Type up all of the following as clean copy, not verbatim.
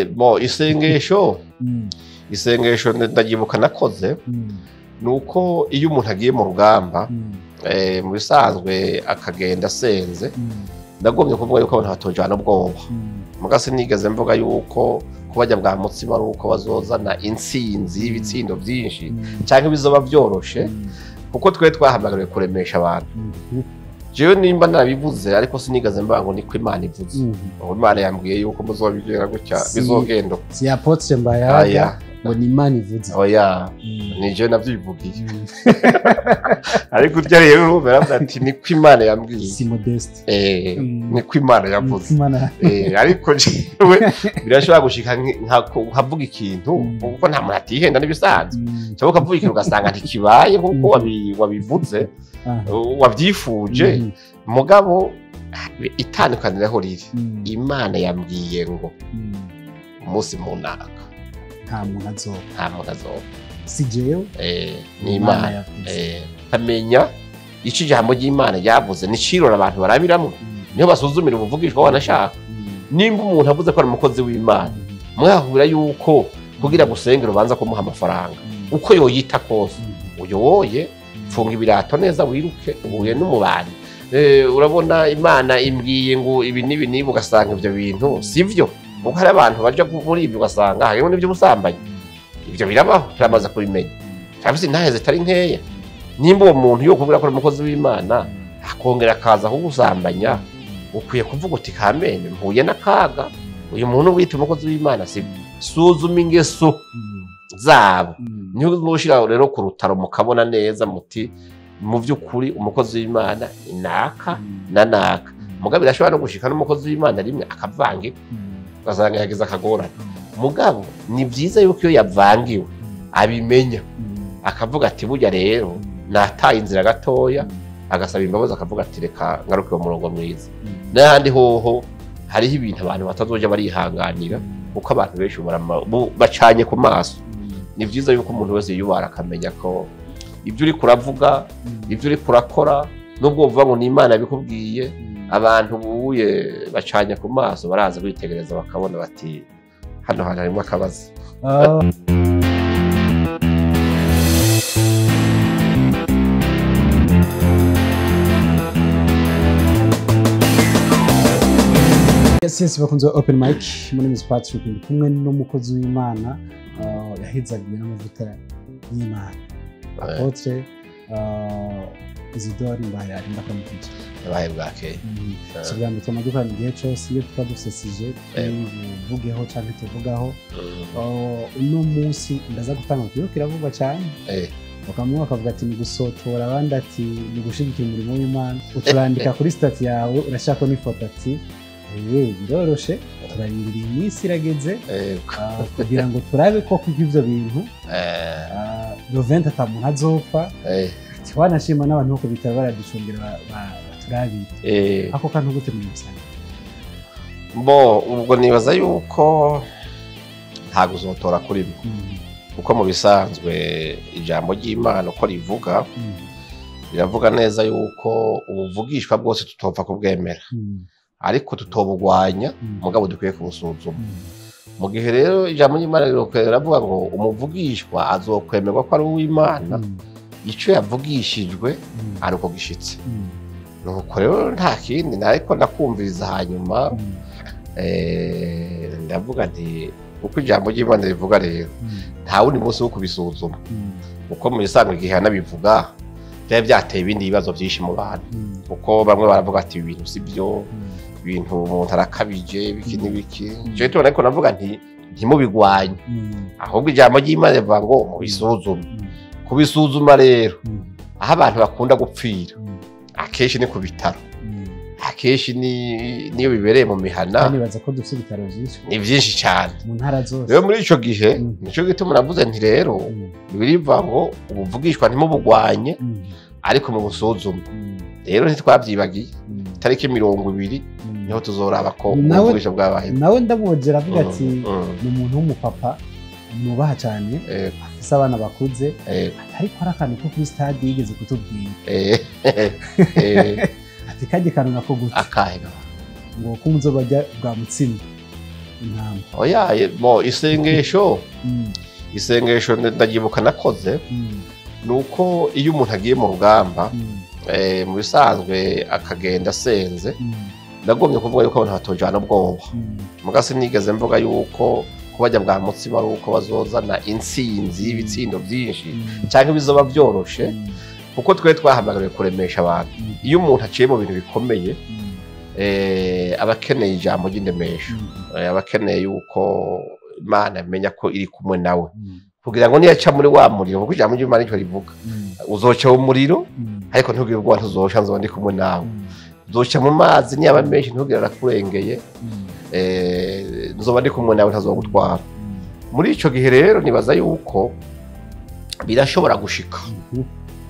Bo isengesho isengesho ndabyibuka nakoze nuko iyo umuntu agiye mu rugamba mu bisanzwe akagenda asenze, ndagombye kuvuga yuko abantu batojana ubwoba. Muga sinigeze mvuga yuko kubajya bwa mutsima ari uko bazozana intsinzi y'ibitsindo byinshi cyangwa bizoba byoroshe, kuko twe twahamagariwe kuremesha abantu. Jewe nimba narabivuze ariko sinigeze mvuga ngo niko Imana ivuze. Ubu Imana yambwiye yuko muzobigera gutya bizogenda. Si apôtre Mbayahaga ngo ni Imana ivuze. Oya, ni jewe navyivugiye. Ariko urya rero baravuga ati niko Imana yambwiye. Si modeste. Niko Imana yavuze. Ariko jewe birashobora gushika nkavuga ikintu kuko nta muntu atihenda n'ibisanzwe. Cyangwa ukavuga ikintu ugasanga ntikibaye nkuko wabivuze. Wabyifuje. Mugabo itandukaniro riri Imana yambwiye ngo umunsi munaka nta muntu azoba, nta muntu azoba, si jewe, ni Imana. Amenya ico ijambo ry'Imana ryavuze nicirora abantu barabiramo, niho basuzumira ubuvugishwa wanashaka. Nimba umuntu avuze ko ari umukozi w'Imana, mwahura yuko kugira gusengera ubanza kumuha amafaranga uko yoyita kose, uyo woye funga ibirato neza wiruke uhuye n'umubani. Urabona Imana imbwiye ngo ibi n'ibi niba ugasanga ibyo bintu sivyo, kuko hari abantu baja muri ibyo ugasanga harimo n'iby'ubusambanyi. Ibyo birabaho, turamaze kubimenya. Turafise intahe zitari nkeya. Nimba uwo muntu yo kuvuga ko ari umukozi w'Imana akongera akaza kugusambanya, ukwiye kuvuga uti kamene mpuye n'akaga, uyu muntu wita umukozi w'Imana sivyo. Suzuma ingeso zabo, niho mushira rero ku rutaro mukabona neza muti mu by'ukuri umukozi w'Imana ni naka na naka. Mugabo birashobora no gushika n'umukozi w'Imana rimwe akavange ugasanga yagize akagorane. Mugabo ni byiza yuko iyo yavangiwe abimenya akavuga ati burya rero nataye inzira gatoya, agasaba imbabazi akavuga ati reka ngaruke mu murongo mwiza. N'ahandi hoho hariho ibintu abantu batazoja barihanganira kuko abantu benshi bacanye ku maso. Ni byiza yuko umuntu wese yubara akamenya ko ibyo uri kuravuga, ibyo uri kurakora, nubwo uvuga ngo ni Imana bikubwiye, abantu buye bacanye ku maso baraza kwitegereza bakabona bati hano hantu harimo akabazo. Yes, bakunze open mic. My name is Patrick, ndi kumwe n'umukozi w'Imana yahezagiwe n'amavuta y'Imana, Apôtre Isidore Mbayahaga. Ndakuramukije. Yabaye bwakeye. Si ubwa mbere twama dukorana igihe cose iyo tuba dufise tuvugeho canke tuvugaho. Uno munsi ndaza gutanga ikiyo kiravugwa cane, bakamwe bakavuga ati ni gusotora, abandi ati ni gushigikira umurimo w'Imana. Uturandika kuri stati yawe urashaka n'ifoto ati biroroshe, turarindiriye iminsi irageze kugira ngo turabe ko kuko ivyo bintu Loventa ata muntu azopfa. Ati wanashima n'abantu bo ku bitaro baraducungira baturabire. Ako kantu gute muri rusange? Bo ubwo nibaza yuko nta guzotora kuri mwe, kuko mu bisanzwe ijambo ry'Imana uko rivuga riravuga neza yuko ubuvugishwa bwose tutopfa kubwemera, ariko tutobugwanya, mugabo dukwiye kubusuzuma. Mu gihe rero ijambo ry'Imana riravuga ngo umuvugishwa azokwemerwa ko ari uw'Imana, ico yavugishijwe ari uko gishitse. Nuko rero nta kindi, ariko ndakumviriza hanyuma ndavuga nti uko ijambo ry'Imana rivuga rero nta wundi munsi wo kubisuzuma, kuko mu bisanzwe igihe yanabivuga byari byateye ibindi bibazo byinshi mu bantu, kuko bamwe baravuga ati ibi bintu si byo, ibintu umuntu arakabije biki n'ibiki. Je tubona ariko navuga nti ntimubigwanye, ahubwo ijambo ry'Imana rivuga ngo mubisuzume. Kubisuzuma rero aho abantu bakunda gupfira akenshi ni ku bitaro, akenshi niyo bibereye mu mihana. Nibaza ko dufite ibitaro byinshi, ni byinshi cyane mu ntara zose. Rero muri ico gihe nico gituma navuze nti rero biriva ngo ubuvugishwa ntimubugwanye ariko mu busuzume. Rero ntitwavyibagiye, tariki 20 niho tuzoraba ko ubuvugisha bwabaye. Nawe ndamwogera avuga ati ni umuntu w'umupapa nubaha cyane, afise abana bakuze, ariko hari akantu ko kuri stade yigeze kutubwira ati kajye kantu nako gute akahe ngo ko muzobajya bwa mutsima. Intambwe. Oya, mo isengesho isengesho ndabyibuka nakoze nuko iyo umuntu agiye mu rugamba mu bisanzwe akagenda asenze, ndagombye kuvuga yuko abantu batojana ubwoba. Muga sinigeze mvuga yuko kubajya bwa mutsima ari uko bazozana intsinzi y'ibitsindo byinshi cyangwa bizoba byoroshe, kuko twe twahamagariwe kuremesha abantu. Iyo umuntu aciye mu bintu bikomeye aba akeneye ijambo ry'indemesho, aba akeneye yuko Imana imenya ko iri kumwe nawe, kugira ngo niyaca muri wa muriro, kuko ijambo ry'Imana nicyo rivuga, uzoca mu muriro ariko ntugire ubwoba, ntuzoca, nzoba ndi kumwe nawe. Uzoca mu mazi niyaba menshi ntugire arakurengeye, nzoba ndi kumwe nawe ntazogutwara. Muri ico gihe rero nibaza yuko birashobora gushika.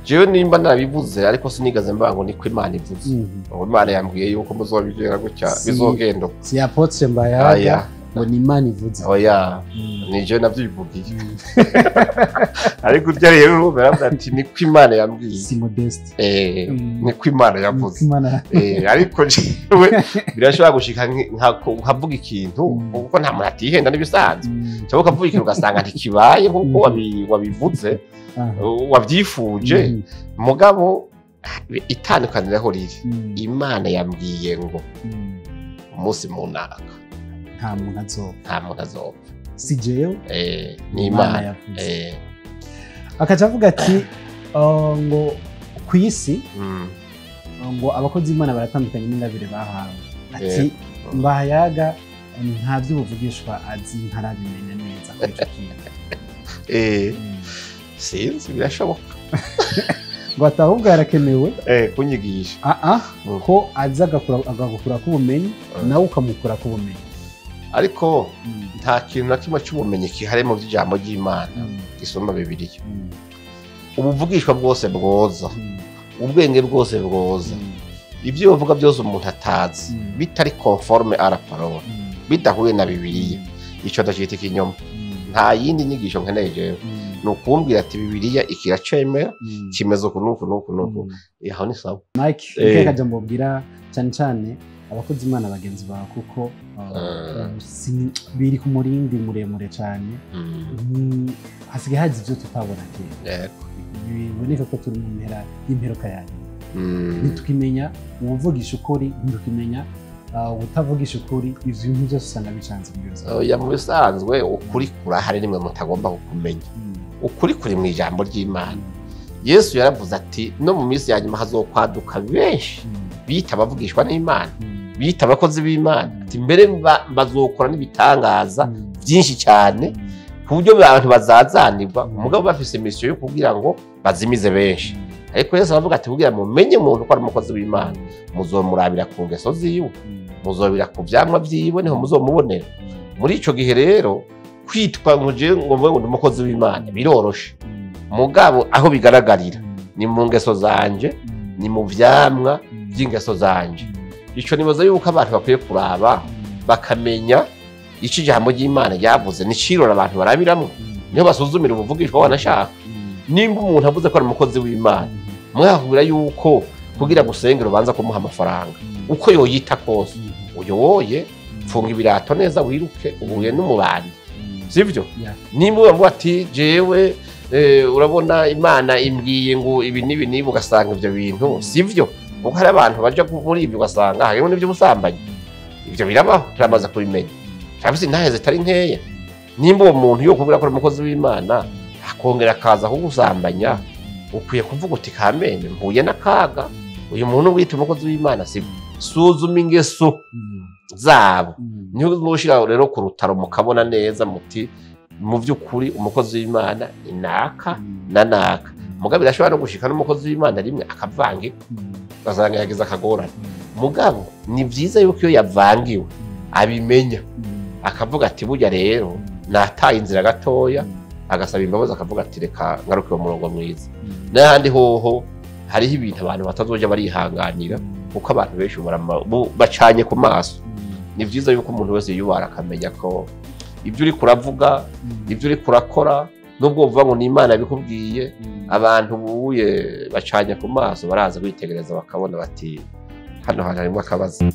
Jewe nimba narabivuze ariko sinigeze mvuga ngo niko Imana ivuze. Imana yambwiye yuko muzobigera gutya bizogenda. Si Apotre Mbayahaga ngo ni Imana ivuze. Oya, ni jewe navyivugiye. Ariko urya rero baravuga ati niko Imana yambwiye. Si Modeste. Niko Imana yavuze. Ariko jewe birashobora gushika nkavuga ikintu kuko nta muntu atihenda n'ibisanzwe. Cyangwa ukavuga ikintu ugasanga ntikibaye nkuko wabivuze, wabyifuje. Mugabo itandukaniro aho riri, Imana yambwiye ngo umunsi munaka nta muntu azopfa. Nta muntu azopfa. Si jewe, ni Imana. Akaca avuga ati ngo ku isi ngo abakozi b'Imana baratandukanye n'ingabire bahawe. Ati Mbayahaga nta by'ubuvugishwa azi, ntarabimenya neza kuri icyo kintu. Sinzi, birashoboka. Ngo atahubwo yarakenewe kunyigisha ko aza agakura k'ubumenyi nawe ukamukura k'ubumenyi. Ariko nta kintu na kimwe cy'ubumenyi kihari mu by'ijambo ry'Imana gisumba Bibiliya. Ubuvugishwa bwose bwoza, ubwenge bwose bwoza, ibyo bavuga byose umuntu atazi bitari conforme à la parole, bidahuye na Bibiliya, ico ndacita ikinyoma. Nta yindi nyigisho nkeneye jewe, ni ukumbwira ati Bibiliya ikiracemera kimeze uku n'uku n'uku n'uku, aho ni sawa. Mike, reka jambo bwira cyane cyane abakozi Imana bagenzi bawe, kuko biri ku murindi muremure cyane, hasigaye hazi ibyo tutabona kera. Biboneka ko turi mu mpera y'imperuka ya nyuma. Ntitukimenya uwuvugisha ukuri, ntitukimenya utavugisha ukuri, ivyo bintu byose usanga bicanze muri byose. Oya, mu bisanzwe ukuri kurahari, nimwe mutagomba kukumenya. Ukuri kuri mu ijambo ry'Imana. Yesu yaravuze ati no mu minsi ya nyuma hazokwaduka benshi bita abavugishwa n'Imana, bita abakozi b'Imana, ati mbere bazokora n'ibitangaza byinshi cyane ku buryo abantu bazazanirwa, umugabo bafise mission yo kugira ngo bazimize benshi. Ariko Yesu aravuga ati kugira mumenye umuntu ko ari umukozi w'Imana, muzomurabira ku ngeso ziwe, muzobira ku vyamwa vyiwe, niho muzomubonera. Muri ico gihe rero kwitwa ngo je ngo mvuge ngo ndi umukozi w'Imana biroroshe, mugabo aho bigaragarira ni mu ngeso zanje, ni mu vyamwa by'ingeso zanje. Ico nibaza yuko abantu bakwiye kuraba bakamenya ico ijambo ry'Imana ryavuze, nicirora abantu barabiramwo, niho basuzumira ubuvugishwa wanashaka. Nimba umuntu avuze ko ari umukozi w'Imana, mwahura yuko kugira gusengera ubanza kumuha amafaranga uko yoyita kose, uyowoye funga ibirato neza wiruke uhuye n'umubandi, sivyo? Nimba ubavuga ati jewe urabona Imana imbwiye ngo ibi n'ibi n'ibi, ugasanga ivyo bintu sivyo, kuko hari abantu baja muri ibyo ugasanga harimo n'ivy'ubusambanyi. Ivyo birabaho, turamaze kubimenya, turafise intahe zitari nkeya. Nimba uwo muntu yokubwira ko ari umukozi w'Imana akongera akaza kugusambanya, ukwiye kuvuga uti kamene mpuye n'akaga, uyu muntu wita umukozi w'Imana sivyo. Suzuma ingeso zabo, niho uzoshira rero ku rutaro mukabona neza muti mu by'ukuri umukozi w'Imana ni naka na naka. Mugabo birashobora no gushika n'umukozi w'Imana rimwe akavangirwa, ugasanga yagize akagorane. Mugabo ni vyiza yuko iyo yavangiwe abimenya, akavuga ati burya rero nataye inzira gatoya, agasaba imbabazi, akavuga ati reka ngaruke mu murongo mwiza. N'ahandi hoho hariho ibintu abantu batazoja barihanganira, kuko abantu benshi bacanye ku maso. Ni vyiza yuko umuntu wese yubara akamenya ko ibyo uri kuravuga, ibyo uri kurakora, nubwo uvuga ngo ni Imana bikubwiye, abantu buye bacanye ku maso baraza kwitegereza bakabona bati hano hantu harimo akabazo.